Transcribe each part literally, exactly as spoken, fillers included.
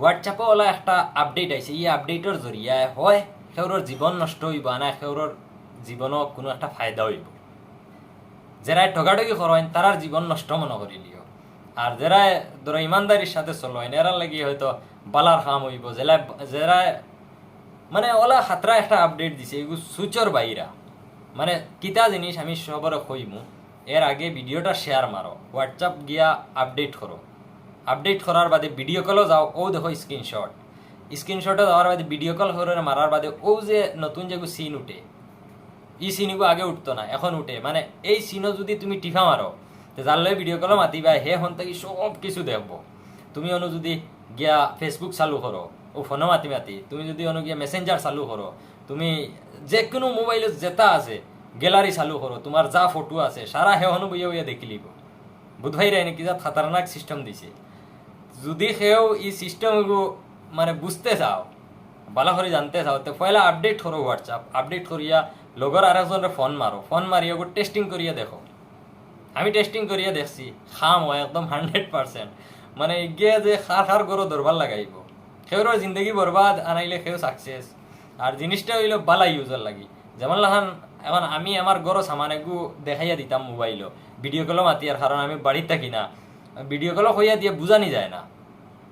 WhatsApp-ও ওলা একটা আপডেট আইছে, ই আপডেটর জরিয়ায় হয় কেউরর জীবন নষ্ট অইবো, না কেউরর জীবনও কুনু একটা ফায়দা অইবো। যেরায় ঠগাঠগি করইন, তারার জীবন নষ্ট মনো করিলিও। আর যেরায় ধরো ইমানদারির সাথে চলইন, এরার লাগি হয়তো বালার কাম অইবো। যেলা-, যেরায় মানে ওলা খাতরা একটা আপডেট দিছে, এগু সুচর বাইরা। মানে কিতা জিনিস আমি সবরে কইমু, এর আগে ভিডিওটা শেয়ার মারো, WhatsApp গিয়া আপডেট করো, আপডেট করার বাদে ভিডিও কলও যাও, অউ দেখো স্ক্রিনশট, স্ক্রিনশটও যাওয়ার বাদে ভিডিও কল করার মারার বাদে অউ যে নতুন যেগু সিন উঠে, ই সিনগু আগে উঠতো না, এখন উঠে। মানে এই সিনও যদি তুমি টিপা মারো, তে যার লগে ভিডিও কলও মাতিবা, হে হন থাকি সব কিছু দেখবো। তুমি অনু যদি গিয়া Facebook চালু করো, ও ফোনও মাতি মাতি, তুমি যদি অনু গিয়া মেসেঞ্জার চালু করো, তুমি যে কুনু মোবাইলো যেতা আছে, গ্যালারি চালু করো, তুমার যা ফটো আছে, সারা হে হনো বইয়া বইয়া দেখিলিবো। বুধ ভাইরা এনে কি জাত খাতারনাক সিস্টেম দিছে। যদি কেউ ই সিস্টেমগু মানে বুঝতে চাও, বালা করি জানতে চাও, তে পয়লা আপডেট করো WhatsApp, আপডেট করিয়া লগর আরেকজনরে ফোন মারো, ফোন মারিয়া ওগু টেস্টিং করিয়া দেখো। আমি টেস্টিং করিয়া দেখছি, কাম অয় একদম হান্ড্রেড পার্সেন্ট। মানে ইগে যে কার কার গরো দরবার লাগাইবো, কেউরর জিন্দেগি বরবাদ আনাইলে কেউ সাকসেস। আর জিনিসটা অইলো বালা ইউজার লাগি। যেমন লাখান এখন আমি আমার গরো সামান এগু দেখাইয়া দিতাম মোবাইলো, ভিডিও কলও মাতিয়ার, কারণ আমি বাড়িত থাকি না। ভিডিও কলও কইয়া দিয়া বুঝানি যায় না।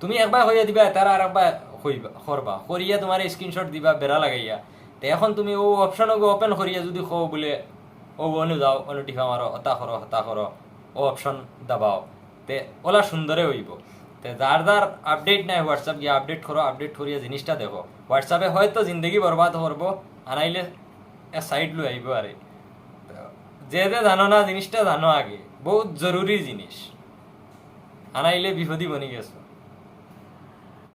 তুমি একবার কইয়া দিবা, তারা আরেকবার কইবা, করবা, করিয়া তুমারে স্ক্রিনশট দিবা বেড়া লাগাইয়া। তে এখন তুমি অউ অপশন ওগু ওপেন করিয়া যদি কও বুলে, অউ অনু যাও, অনু টিপা মারো, অতা করো, হতা করো, অউ অপশন দাবাও, তে ওলা সুন্দরে অইবো। তে যার যার আপডেট নাই WhatsApp গিয়া আপডেট করো, আপডেট করিয়া জিনিসটা দেখো। WhatsApp-এ হয়তো জিন্দেগি বরবাদ করবো, আনাইলে এক সাইড লই আইবো আরে। তো যে যে জানো না জিনিসটা জানো আগে, বহুত জরুরি জিনিস, আনাইলে বিপদি বনি গেছো।